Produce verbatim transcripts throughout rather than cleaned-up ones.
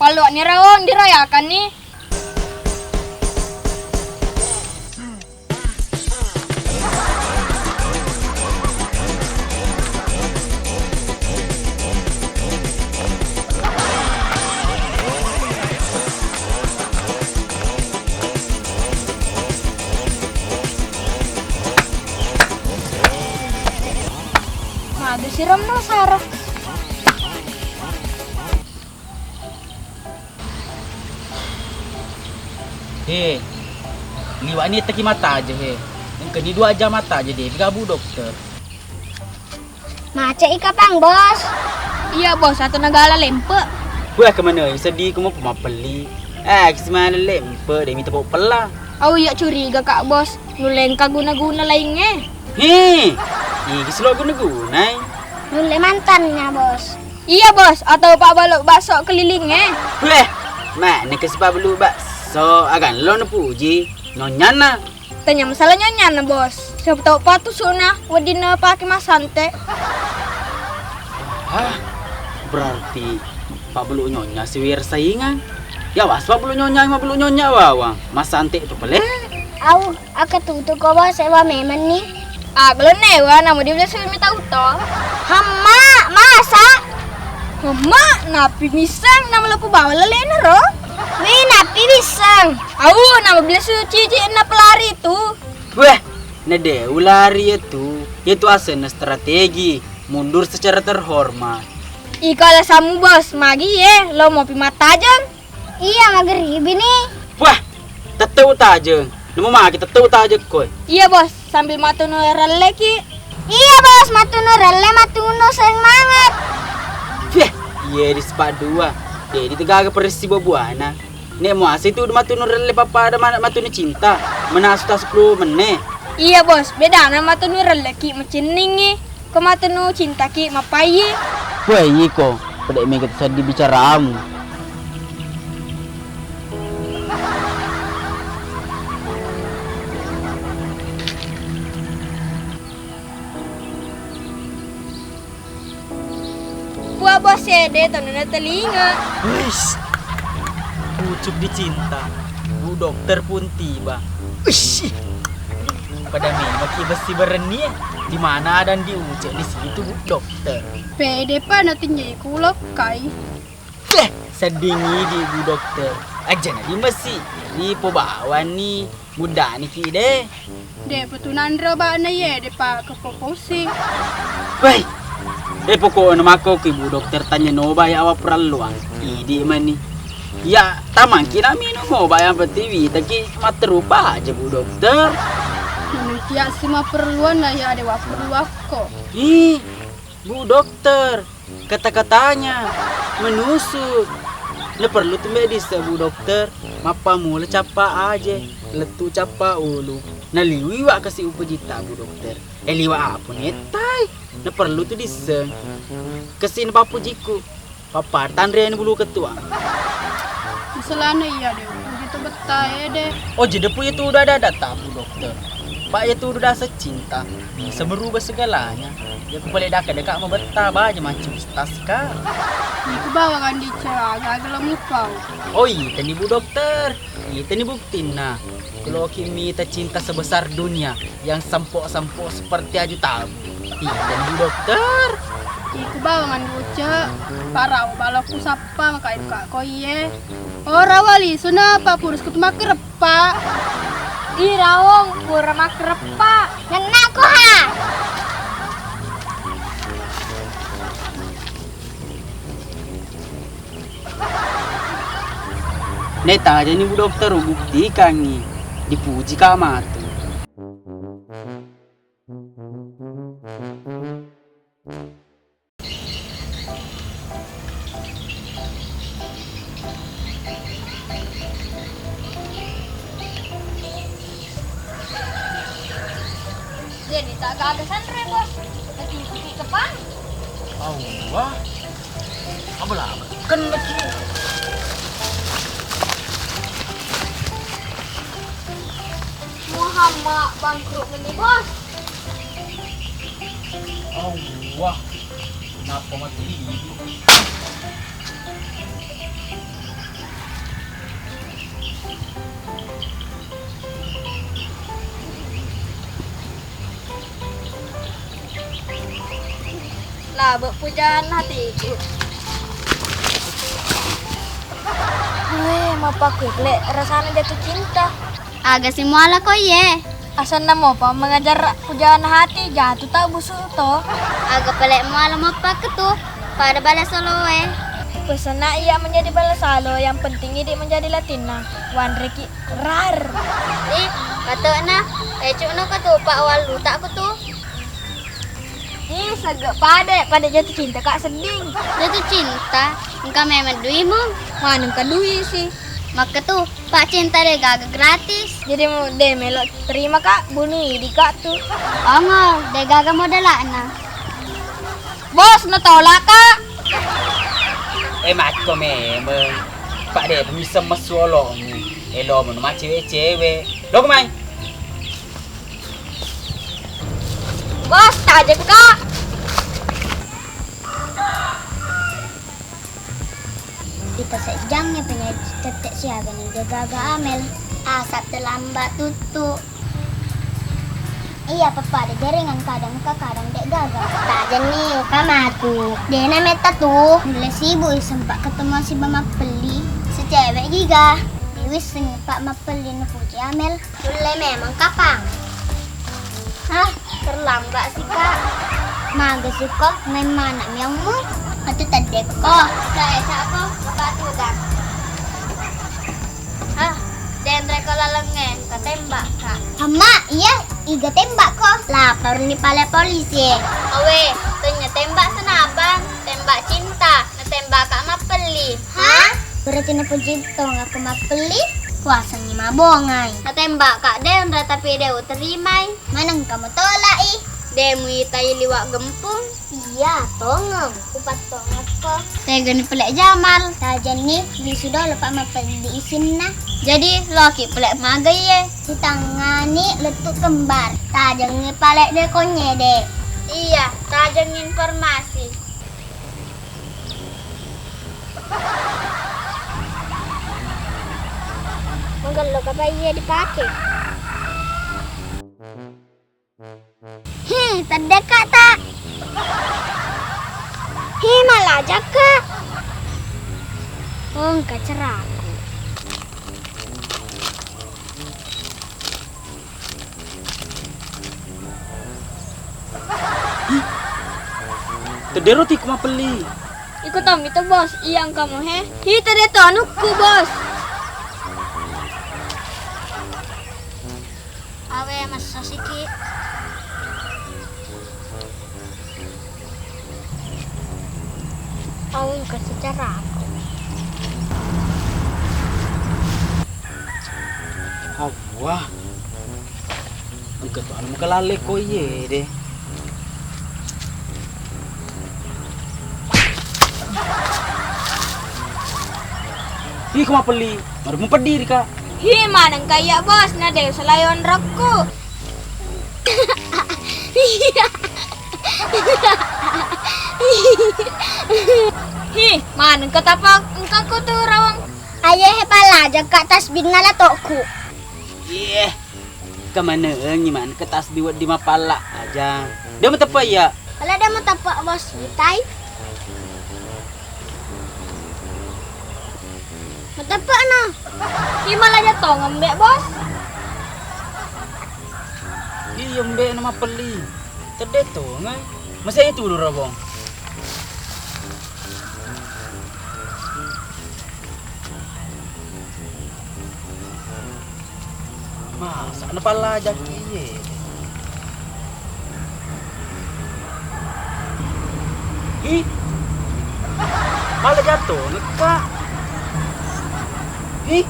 Palluanni raung dirayakanni. Magi sirammu sara? He, liwa'ni ettaki mata aja he. Engkani dua jam mata aja deh, gabu dokter. Macet i kapang, Bos. Iya, Bos, atau nagala lempe. Wah, kemana? Sedih, kamu pemapeli. Eh, kesemana lempe, demi tepuk pella. Au, iya curiga, Kak Bos. Nulle engka guna-guna laingnge. He, iki selo guna-gunai. Nulle mantannya, Bos. Iya, Bos, atau Pak Balok Bakso kelilingnge. Weh, mana ke si Pak Balok Bakso? Agan lo napuji, nyonyana. Tanya masalah nyonyana, Bos. Siapa tahu patu suna, wedina pakai masante. Hah? Berarti Pak Balok Nyonya siwir saingan? Ya, was Pak Balok Nyonya, Pak Balok Nyonya, wawa. Masante itu pele. Au, Akka tutu ko, Bos, ewa memang ni. Ah, belum newa, namu di belas mi tau to. Hamma, masa? Hamma, napi misang, nama lepu bawa lelena ro? Wi, napi misang? Au, nama belas cici na pelari tu. Weh, nade ulari itu. Itu asenna strategi, mundur secara terhormat. Iko alasanmu, Bos, magi ye, lo mau pi mattajeng? Iya, mageribi ni. Wah, tetteu tajeng. Nemu magi tetteu tajeng koe. Iya, Bos, sambil matunu relleki. Iya, Bos, matunu relle, matunu semangat. Feh, iya di sepak dua. Jadi tegaga persi buah-buahna. Nek muasa itu matunu relle papada mana matunu cinta. Menasu tas sepuluh menit. Iya, Bos, bedana matunu relleki macenningi. Ko matunu cintaki mappayi. Weh, iko, pedek mega tu seddi bicaramu. Pua bos ede tona natelinga. Uish. Pucuk dicinta. Bu dokter pun tiba. Uish. Pada memang ki besi berenni, eh. Di mana ada di Ucek, di situ Bu Dokter. Pede pa natinjai kulokkai. Beh, sedding idi Bu Dokter. Aja na di mesi, di pobawani, mudani ki de. De petunanro bana ye, de pa kepoposi. Wei, eh, pokokna mako ki Bu Dokter tanya noba ya awa peralluang. Idi mani. Ya, tamangki na minum obat yang penting witaki matterupa aja, Bu Dokter. Menuntiak sima perluan na ya dewa perluakko. Ih, Bu Dokter, kata-katanya menusuk. Na perlu tumbe disse, Bu Dokter. Mappamula cappa aje, lettu cappa ulu. Naliwi wa kasi upajita, Bu Dokter. Eh, liwa apa nettai? Na perlu tu disseng. Kasi na pappujiku. Pappa tanreni bulu ketua. Masalahna iya de, begitu betta ede. Oh, jadi pu itu udah ada data Bu Dokter. Pak itu udah rasa cinta, bisa berubah segalanya. Ya ku boleh daka deka mau betta baja macam staska. Iku bawa kan dice aga-aga lemu pau. Oh iya tadi Bu Dokter. Itani buktinna, kuloki mita cinta sebesar dunia yang sempo-sempo seperti aju tabu. Itani Bu Dokter. Iku bawangan duce, parau balokku sappa maka iduka ko iye. Ora wali suna pa purus kutu makreppa. Ih, raung, pura makreppa. Nennaku ha. Netajani Bu Dokter, ubuktikangngi. Dipuji ka matu. Jadi tak gaga sanre, Bos. Tapi ikuti kepang. Awwa. Abala. Kena ki. Muhammad bangkrut meni, Bos. Awwa. Napa mati itu? Labe pujana hatiku. Weh, mappaku le rasana jatuh cinta. Aga simuala ko iye? Asenna mopa mengajar pujana hati, jatuh tak busuk to. Aga pale muala mappaku tu, pada bala soloe. Pesanna iya menjadi bala salo, yang penting idi menjadi latinna. Wanreki rar. Ih, patokna, ecukno ketupak wallu tak ku tu. Ih, sege pade, pada jatuh cinta kak sedding. Jatuh cinta, engka memang duimu. Mana engka dui sih? Makka tu, Pak cinta de gaga gratis. Jadi mu de melo terima kak, bunuh idi kak tu. Ongo, de gaga modalakna. Bos, natolak kak. Eh, makko memeng. Pak de, pemiseng messuolomu. Elo menu macewe-cewe. Lo kemai. Bos, tajeng kak. Ita sejjang ya penyaji tette siaga ni de gaga Amel. Asa terlambat tuttu. Iya, pappada jaringan kadang ka kadang de gaga. Tajenni engka matu. Dena metta tu. Mulle sibuk i sempat ketemu si Bang Mappelli. Si cewek giga. Diwisseng pak Mappelli nupuji Amel. Mulle memang kapang. Hah, terlambat si kak. Maga si ko main mana miamu. Atu tedde ko. Kae sako, bapak tugas. Ah, denre ko lalengnge, katembak ka. Amma, iya, iga tembak ko? Lapor ni pale polisi. Awe, tenya tembak senapan, tembak cinta, natembak ka Mappelli. Hah? Berarti napuji tong aku Mappelli? Kuasangi mabongai. Natembak ka denre tapi de uterimai. Maneng kamu tolak i. De muitai liwak gempung. Iya, tongeng. Upattongekko. Tegani pale Jamal. Tajenni lisu dolo pak Mappelli isinna. Jadi loki pale maga iye. Ditangani lettu kembar. Tajengi pale de konyede. Iya, tajeng informasi. Magello kapa iye dipake. Hi, teddekka ta. Hi, malajakka. Oh, engka ceraku. Teddero tiku Mappelli. Iko tommi to, Bos. Iya engka mo he. Hi, tedde to anukku, Bos. Awe, massasiki. Au engka secara aku. Awwah. Engka tu anu makalalle ko iye de. Ih, ko Mappelli, maru mupeddi ri ka. Hi, maneng ka iya, Bos, na de usalai onrokku. Hi, maneng ka tapa engka ko tu rawang. Aye he palaja ka tasbihna latokku. Iye. Kamanengi maneng ke tasbih wedding mapalla aja. De mateppe iya. Pala de mateppe, Bos, itai. Mateppe na. Ki malaja tongeng, Mbek, Bos. Iya, Mbek, na Mappelli. Tedde tongeng. Masih itu dulu, Robong. Masa napallajaki iye? Hi? Mala jatongekka? Hi?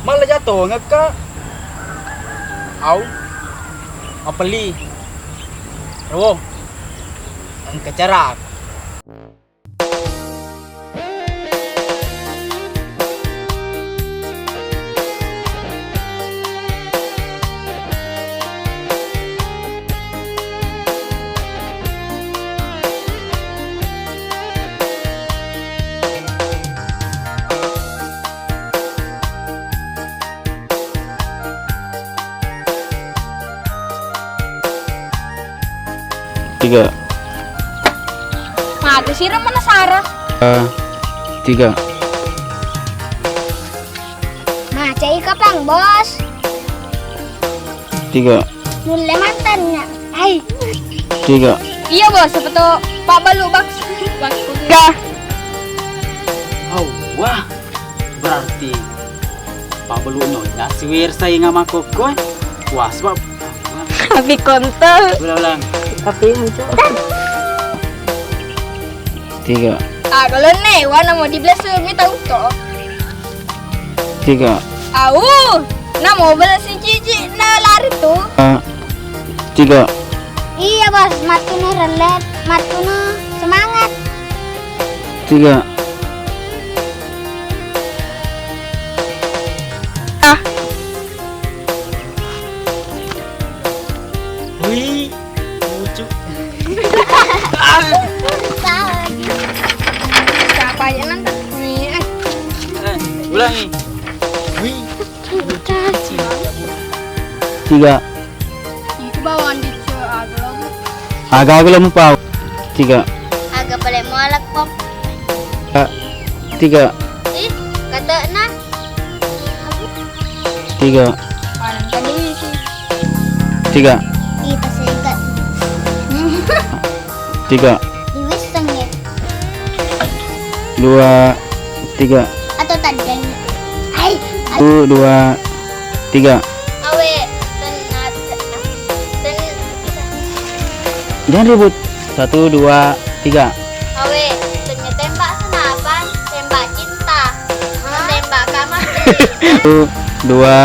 Mala jatongekka? Au. Mappelli. Ro, engka caraku. Tiga. Maga sira manasara. Ah, tiga. Macai kapang, Bos. Tiga. Nulle mantannya. Ai. Tiga. Iya, Bos, siapa tuh Pak Balu, Bos? Tiga. Oh, wah. Berarti Pak Balu nyonya si Wersa yang sama koko, eh. Wah, sebab. Tapi kontol. Ulang, ulang. Tapi muncul. Tiga. Ah, kalau ne, wana mau di bless mi tau to. Tiga. Au, namo bela si Cici na lari tu. Ah, tiga. Iya, Bos, matunu rellet, matunu semangat. Tiga. Ah. Wih, lucu. Siapa aja nonton? Nih, eh. Eh, ulangi. Wih. Tiga. Itu bawaan di aga lagu. Aga aga lagu pau. Tiga. Aga bale mualak pop. Tiga. Ih, kata na. Tiga. Paling tadi sih. Tiga. Ih, pas ingat. Tiga. Iwis sengit. Dua, tiga. Atau tadi. Hai. Satu, dua, tiga. Awe, tenat, ten, Jangan ribut. Satu, dua, tiga. Awe, tenya tembak senapan, tembak cinta. Tembak kamar. Satu, dua,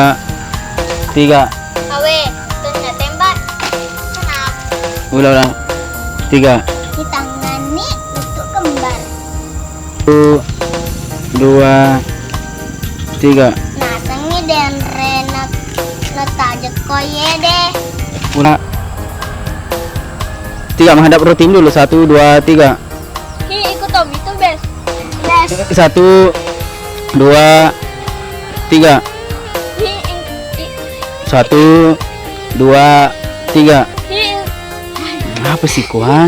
tiga. Awe, tenya tembak senapan. Ulang, ulang. Tiga. Ditangani untuk kembar. Satu, dua, tiga. Nasengngi denre na, natajekko yede. Ulang. Tiga, menghadap rutin dulu. Satu, dua, tiga. Hi, ikut Tom itu, Bes. Bes. Satu, dua, tiga. Hi, i, i. Satu, dua, tiga. Hi. Apa sih, Kuan?